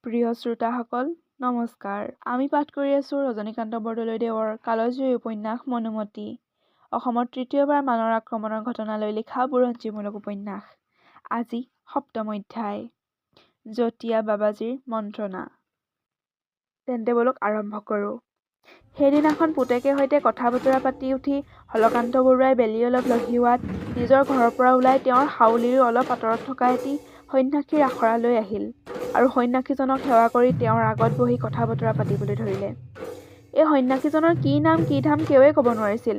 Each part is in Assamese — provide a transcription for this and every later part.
প্ৰিয় শ্ৰোতাসকল, নমস্কাৰ। আমি পাঠ কৰি আছোঁ ৰজনীকান্ত বৰদলৈদেৱৰ কালজয়ী উপন্যাস মনোমতী, অসমত তৃতীয়বাৰ মানৰ আক্ৰমণৰ ঘটনালৈ লিখা বুৰঞ্জীমূলক উপন্যাস। আজি সপ্তম অধ্যায়, জতীয়া বাবাজীৰ মন্ত্ৰণা। তেন্তে ব'লক আৰম্ভ কৰোঁ। সেইদিনাখন পুতেকে সৈতে কথা বতৰা পাতি উঠি হলকান্ত বৰুৱাই বেলি অলপ লহিওৱাত নিজৰ ঘৰৰ পৰা ওলাই তেওঁৰ হাউলিৰ অলপ আঁতৰত থকা এটি সন্ন্যাসীৰ আখৰালৈ আহিল আৰু সন্ন্যাসীজনক সেৱা কৰি তেওঁৰ আগত বহি কথা বতৰা পাতিবলৈ ধৰিলে। এই সন্ন্যাসীজনৰ কি নাম কি ধাম কেউৱে ক'ব নোৱাৰিছিল।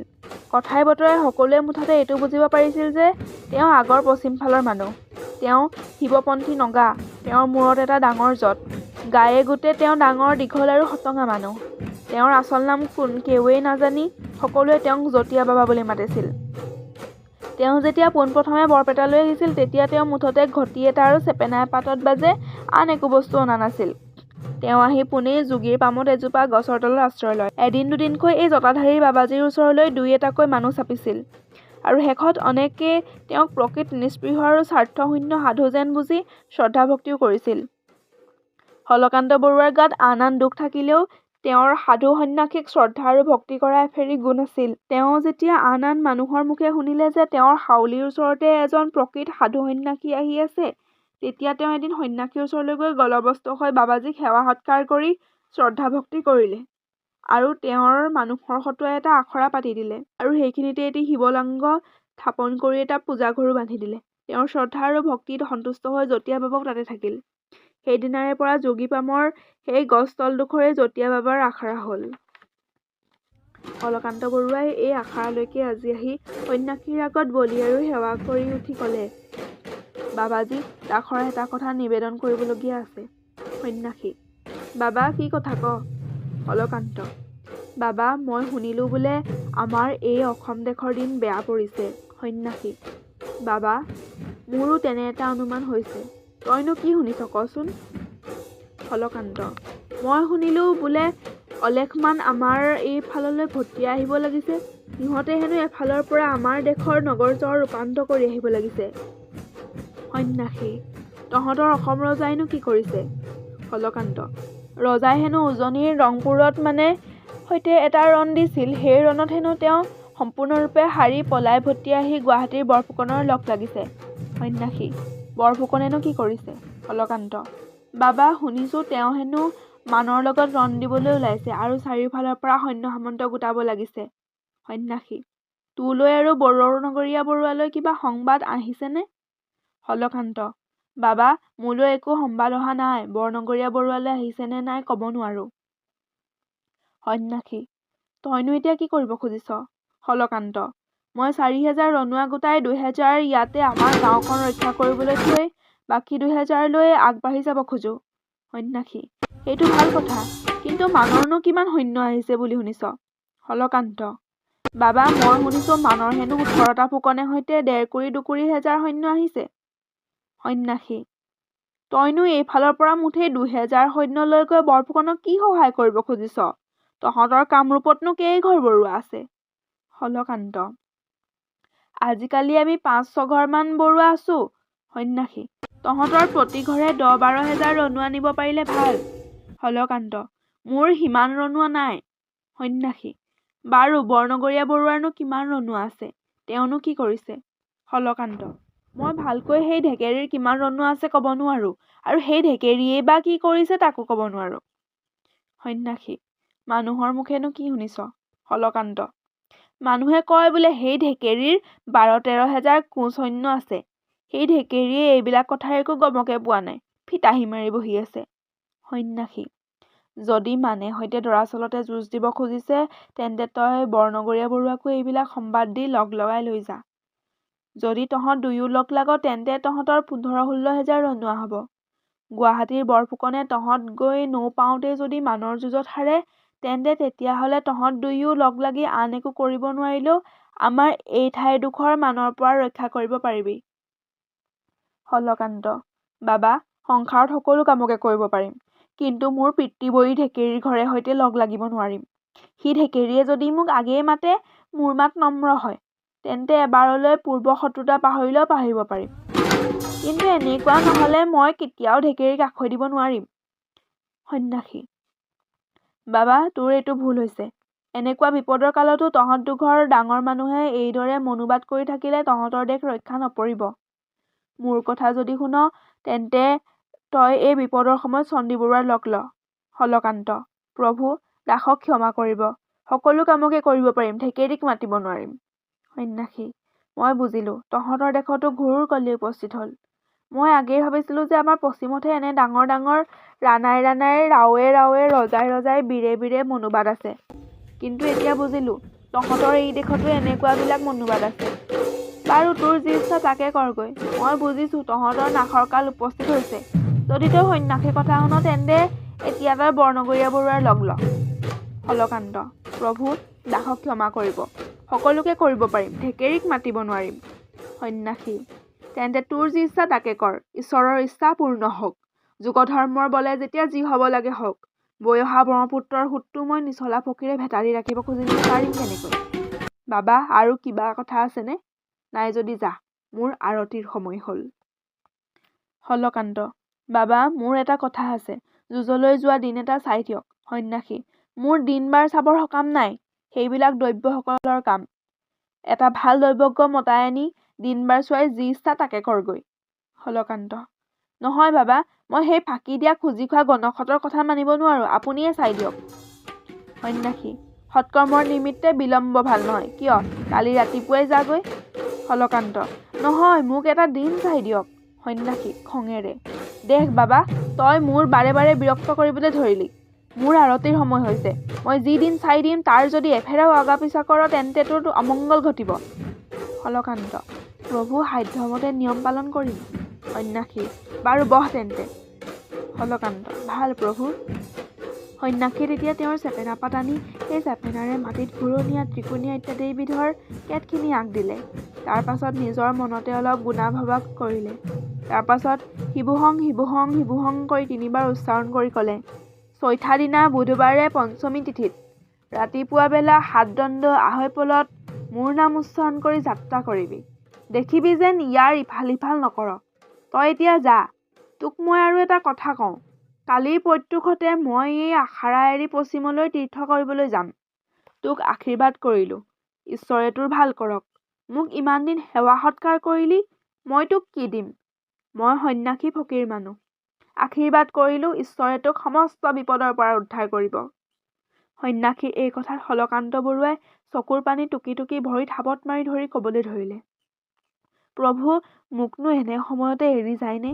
কথাই বতৰাই সকলোৱে মুঠতে এইটো বুজিব পাৰিছিল যে তেওঁ আগৰ পশ্চিমফালৰ মানুহ, তেওঁ শিৱপন্থী নগা, তেওঁৰ মূৰত এটা ডাঙৰ জঁট, গায়ে গোটে তেওঁ ডাঙৰ দীঘল আৰু সটঙা মানুহ। তেওঁৰ আচল নাম কোন কেউৱেই নাজানি সকলোৱে তেওঁক জতীয়া বাবা বুলি মাতিছিল। তেওঁ যেতিয়া পোনপ্ৰথমে বৰপেটালৈ আহিছিল, তেতিয়া তেওঁ মুঠতে ঘটি এটা আৰু চেপেনা এপাতত বাজে আন একো বস্তু অনা নাছিল। তেওঁ আহি পোনেই যোগীৰ পামত এজোপা গছৰ তলত আশ্ৰয় লয়। এদিন দুদিনকৈ এই জটাধাৰী বাবাজীৰ ওচৰলৈ দুই এটাকৈ মানুহ চাপিছিল আৰু শেষত অনেকে তেওঁক প্ৰকৃত নিস্পৃহ আৰু স্বাৰ্থশূন্য সাধু যেন বুজি শ্ৰদ্ধাভক্তিও কৰিছিল। হলকান্ত বৰুৱাৰ গাত আন আন দোষ থাকিলেও তেওঁৰ সাধু সন্ন্যাসীক শ্ৰদ্ধা আৰু ভক্তি কৰা এফেৰি গুণ আছিল। তেওঁ যেতিয়া আন আন মানুহৰ মুখে শুনিলে যে তেওঁৰ হাউলিৰ ওচৰতে এজন প্ৰকৃত সাধু সন্ন্যাসী আহি আছে, তেতিয়া তেওঁ এদিন সন্ন্যাসীৰ ওচৰলৈ গৈ গলবস্ত হৈ বাবাজীক সেৱা সৎকাৰ কৰি শ্ৰদ্ধাভক্তি কৰিলে আৰু তেওঁৰ মানুহৰ হতুৱাই এটা আখৰা পাতি দিলে আৰু সেইখিনিতে এটি শিৱলিংগ স্থাপন কৰি এটা পূজাঘৰো বান্ধি দিলে। তেওঁৰ শ্ৰদ্ধা আৰু ভক্তিত সন্তুষ্ট হৈ জতীয়া বাবাও তাতে থাকিল। সেইদিনাৰে পৰা যোগীপামৰ সেই গছতলডোখৰেই জতীয়া বাবাৰ আখৰা হ'ল। হলকান্ত বৰুৱাই এই আখৰালৈকে আজি আহি সন্ন্যাসীৰ আগত বলি আৰু সেৱা কৰি উঠি ক'লে, বাবাজী, দাসৰ এটা কথা নিবেদন কৰিবলগীয়া আছে। সন্ন্যাসী: বাবা, কি কথা ক? হলকান্ত: বাবা, মই শুনিলোঁ বোলে আমাৰ এই অসম দেশৰ দিন বেয়া পৰিছে। সন্ন্যাসী: বাবা, মোৰো তেনে এটা অনুমান হৈছে। তইনো কি শুনিছ কচোন? হলকান্ত: মই শুনিলোঁ বোলে অলেখমান আমাৰ এই ফাললৈ ভটিয়াই আহিব লাগিছে। সিহঁতে হেনো এফালৰ পৰা আমাৰ দেশৰ নগৰ চহৰ ৰূপান্ত কৰি আহিব লাগিছে। সন্ন্যাসী: তহঁতৰ অসম ৰজাইনো কি কৰিছে? হলকান্ত: ৰজাই হেনো উজনিৰ ৰংপুৰত মানে সৈতে এটা ৰণ দিছিল। সেই ৰণত হেনো তেওঁ সম্পূৰ্ণৰূপে হাৰি পলাই ভটিয়াই আহি গুৱাহাটীৰ বৰফুকনৰ লগ লাগিছে। সন্ন্যাসী: বৰফুকনেনো কি কৰিছে? হলকান্ত: বাবা, শুনিছোঁ তেওঁ হেনো মানৰ লগত ৰণ দিবলৈ ওলাইছে আৰু চাৰিওফালৰ পৰা সৈন্য সামন্ত গোটাব লাগিছে। সন্ন্যাসী: তোলৈ আৰু বৰনগৰীয়া বৰুৱালৈ কিবা সংবাদ আহিছেনে? হলকান্ত: বাবা, মোলৈ একো সম্বাদ অহা নাই, বৰনগৰীয়া বৰুৱালৈ আহিছে নে নাই ক'ব নোৱাৰোঁ। সন্ন্যাসী: তইনো এতিয়া কি কৰিব খুজিছ? হলকান্ত: মই 4000 ৰণুৱা গোটাই 2000 ইয়াতে আমাৰ গাঁওখন ৰক্ষা কৰিবলৈ থৈ বাকী 2000 লৈ আগবাঢ়ি যাব খোজোঁ। সন্ন্যাসী: সেইটো ভাল কথা, কিন্তু মানৰনো কিমান সৈন্য আহিছে বুলি শুনিছ? হলকান্ত: বাবা, মই শুনিছোঁ মানৰ হেনো 18টা ফুকনে সৈতে 1.5 কুৰি 2 হেজাৰ সৈন্য আহিছে। সন্ন্যাসী: তইনো এইফালৰ পৰা মুঠেই 2000 সৈন্য লৈ গৈ বৰফুকনক কি সহায় কৰিব খুজিছ? তহঁতৰ কামৰূপতনো কেইঘৰ বৰুৱা আছে? হলকান্ত: আজিকালি আমি 5-6 ঘৰমান বৰুৱা আছোঁ। সন্ন্যাসী: তহঁতৰ প্ৰতি ঘৰে 10-12 হেজাৰ ৰণুৱা নিব পাৰিলে ভাল। হলকান্ত: মোৰ সিমান ৰণুৱা নাই। সন্ন্যাসী: বাৰু, বৰনগৰীয়া বৰুৱাৰনো কিমান ৰণুৱা আছে, তেওঁনো কি কৰিছে? হলকান্ত: মই ভালকৈ সেই ঢেকেৰীৰ কিমান ৰণুৱা আছে ক'ব নোৱাৰোঁ আৰু সেই ঢেকেৰীয়েই বা কি কৰিছে তাকো ক'ব নোৱাৰোঁ। সন্ন্যাসী: মানুহৰ মুখেনো কি শুনিছ? হলকান্ত: মানুহে কয় বোলে সেই ঢেকেৰীৰ 12-13 হেজাৰ কোঁচ সৈন্য আছে। সেই ঢেকেৰীয়ে এইবিলাক কথাৰ একো গমকে পোৱা নাই, ফিতাহি মাৰি বহি আছে। সন্ন্যাসী: যদি মানে সৈতে দৰাচলতে যুঁজ দিব খুজিছে, তেন্তে তই বৰনগৰীয়া বৰুৱাকো এইবিলাক সম্বাদ দি লগ লগাই লৈ যা। যদি তহঁত দুয়ো লগ লাগ, তেন্তে তহঁতৰ 15-16 হেজাৰ ৰণুৱা হ'ব। গুৱাহাটীৰ বৰফুকনে তহঁত গৈ নৌ পাওঁতেই যদি মানৰ যুঁজত হাৰে, তেন্তে তেতিয়াহ'লে তহঁত দুয়ো লগ লাগি আন একো কৰিব নোৱাৰিলেও আমাৰ এই ঠাইডোখৰ মানৰ পৰা ৰক্ষা কৰিব পাৰিবি। হলকান্ত: বাবা, সংসাৰত সকলো কামকে কৰিব পাৰিম, কিন্তু মোৰ পিতৃবৈৰী ঢেকেৰীৰ ঘৰে সৈতে লগ লাগিব নোৱাৰিম। সি ঢেকেৰীয়ে যদি মোক আগেয়ে মাতে, মোৰ মাত নম্ৰ হয়, তেন্তে এবাৰলৈ পূৰ্ব শত্ৰুতা পাহৰিলেও পাহৰিব পাৰিম, কিন্তু এনেকুৱা নহ'লে মই কেতিয়াও ঢেকেৰীক আসৈ দিব নোৱাৰিম। সন্ন্যাসী: বাবা, তোৰ এইটো ভুল হৈছে। এনেকুৱা বিপদৰ কালতো তহঁত দুঘৰ ডাঙৰ মানুহে এইদৰে মনুবাদ কৰি থাকিলে তহঁতৰ দেশ ৰক্ষা নপৰিব। মোৰ কথা যদি শুন, তেন্তে তই এই বিপদৰ সময়ত চণ্ডী বৰুৱাৰ লগ ল। হলকান্ত: প্ৰভু, দাসক ক্ষমা কৰিব। সকলো কামকে কৰিব পাৰিম, ঢেকেৰীক মাতিব নোৱাৰিম। সন্ন্যাসী: মই বুজিলোঁ, তহঁতৰ দেশতো ঘোৰ কলি উপস্থিত হ'ল। মই আগেয়ে ভাবিছিলোঁ যে আমাৰ পশ্চিমতহে এনে ডাঙৰ ডাঙৰ ৰাণাই ৰাণাই ৰাওৱে ৰাওৱে ৰজাই ৰজাই বীৰে বীৰে মনুবাদ আছে, কিন্তু এতিয়া বুজিলোঁ, তহঁতৰ এই দেশতো এনেকুৱাবিলাক মনুবাদ আছে। বাৰু, তোৰ যি ইচ্ছা তাকে কৰগৈ। মই বুজিছোঁ, তহঁতৰ নাশৰ কাল উপস্থিত হৈছে। যদি তই সন্ন্যাসীৰ কথা শুন, তেন্তে এতিয়া তই বৰনগৰীয়া বৰুৱাৰ লগ ল। হলকান্ত: প্ৰভু, দাসক ক্ষমা কৰিব। সকলোকে কৰিব পাৰিম, ঢেকেৰীক মাতিব নোৱাৰিম। সন্ন্যাসী: তেন্তে তোৰ যি ইচ্ছা তাকে কৰ। ঈশ্বৰৰ ইচ্ছা পূৰ্ণ হওক। যুগধৰ্মৰ বলে যেতিয়া যি হ'ব লাগে হওক। বৈ অহা ব্ৰহ্মপুত্ৰৰ সোঁতটো মই নিচলা ফকীৰে ভেটা দি ৰাখিব খুজিলে পাৰিম কেনেকৈ? বাবা, আৰু কিবা কথা আছেনে? নাই যদি যা, মোৰ আৰতিৰ সময় হ'ল। হলকান্ত: বাবা, মোৰ এটা কথা আছে। যুঁজলৈ যোৱা দিন এটা চাই দিয়ক। সন্ন্যাসী: মোৰ দিন-বাৰ চাবৰ সকাম নাই। সেইবিলাক দৈৱজ্ঞসকলৰ কাম। এটা ভাল দৈৱজ্ঞ মতাই আনি দিন-বাৰ চোৱাই যি ইচ্ছা তাকে কৰগৈ। হলকান্ত: নহয় বাবা, মই সেই ফাঁকি দিয়া খুজি খোৱা গণকহঁতৰ কথা মানিব নোৱাৰোঁ। আপুনিয়েই চাই দিয়ক। সন্ন্যাসী: সৎকৰ্মৰ নিমিত্তে বিলম্ব ভাল নহয়। কিয়, কালি ৰাতিপুৱাই যাগৈ। হলকান্ত: নহয়, মোক এটা দিন চাই দিয়ক। সন্ন্যাসী: খঙেৰে, দেখ বাবা, তই মোৰ বাৰে বাৰে বিৰক্ত কৰিবলৈ ধৰিলি। মোৰ আৰতিৰ সময় হৈছে। মই যি দিন চাই দিম, তাৰ যদি এফেৰাও আগা-পিছা কৰ, তেন্তে তোৰ অমঙ্গল ঘটিব। হলকান্ত: প্ৰভু, সাধ্যমতে নিয়ম পালন কৰিম। সন্ন্যাসী: বাৰু বহ তেন্তে। হলকান্ত: ভাল প্ৰভু। সন্ন্যাসীয়ে তেতিয়া তেওঁৰ চেপেনা-পাত আনি সেই চেপেনাৰে মাটিত ঘূৰণীয়া, ত্ৰিকোণীয়া ইত্যাদি বিধৰ কেতখিনি আঁক দিলে। তাৰ পাছত নিজৰ মনতে অলপ গুণা-ভবা কৰিলে। তাৰ পাছত শিৱোহং শিৱোহং শিৱোহং কৰি তিনিবাৰ উচ্চাৰণ কৰি ক'লে, "চৈথা দিনা বুধবাৰে পঞ্চমী তিথিত ৰাতিপুৱা বেলা 7 দণ্ড আঢ়ৈ পলত মোৰ নাম উচ্চাৰণ কৰি যাত্ৰা কৰিবি। দেখিবি যেন ইয়াৰ ইফাল সিফাল নকৰ। তই এতিয়া যা। তোক মই আৰু এটা কথা কওঁ, কালিৰ প্ৰত্যুষতে মই এই আখাৰা এৰি পশ্চিমলৈ তীৰ্থ কৰিবলৈ যাম। তোক আশীৰ্বাদ কৰিলোঁ, ঈশ্বৰে তোৰ ভাল কৰক। মোক ইমান দিন সেৱা-সৎকাৰ কৰিলি, মই তোক কি দিম? মই সন্ন্যাসী ফকীৰ মানুহ। আশীৰ্বাদ কৰিলোঁ, ঈশ্বৰে তোক সমস্ত বিপদৰ পৰা উদ্ধাৰ কৰিব।" সন্ন্যাসীৰ এই কথাত হলকান্ত বৰুৱাই চকুৰ পানী টুকি টুকি ভৰিত সাবট মাৰি ধৰি ক'বলৈ ধৰিলে, "প্ৰভু, মোকনো এনে সময়তে এৰি যায়নে?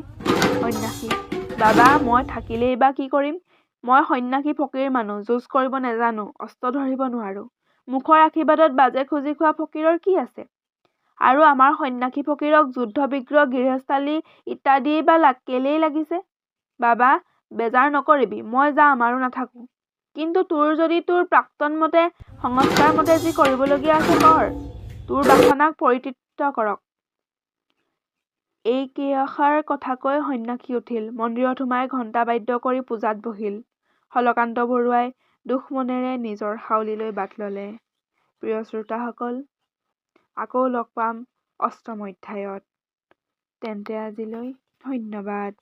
"সন্ন্যাসী: বাবা, মই থাকিলেই বা কি কৰিম? মই সন্ন্যাসী ফকীৰ মানুহ, যুঁজ কৰিব নেজানো, অস্ত্ৰ ধৰিব নোৱাৰোঁ। মুখৰ আশীৰ্বাদত বাজে খুজি খোৱা ফকীৰৰ কি আছে? আৰু আমাৰ সন্ন্যাসী ফকীৰক যুদ্ধ-বিগ্ৰহ গৃহস্থালি ইত্যাদিয়েই বা কেলেই লাগিছে? বাবা, বেজাৰ নকৰিবি, মই যাম আৰু নাথাকোঁ। কিন্তু তোৰ যদি তোৰ প্ৰাক্তন মতে সংস্কাৰ মতে যি কৰিবলগীয়া আছে কৰ। তোৰ বাসনাক পৰিতৃপ্ত কৰক। এই কেইআষাৰ কথা কৈ সন্ন্যাসী উঠিল, মন্দিৰত সোমাই ঘণ্টা-বাদ্য কৰি পূজাত বহিল। হলকান্ত বৰুৱাই দুখ মনেৰে নিজৰ হাউলিলৈ বাট ল'লে। প্ৰিয় শ্ৰোতাসকল, আকৌ লগ পাম অষ্টম অধ্যায়ত। তেন্তে আজিলৈ ধন্যবাদ।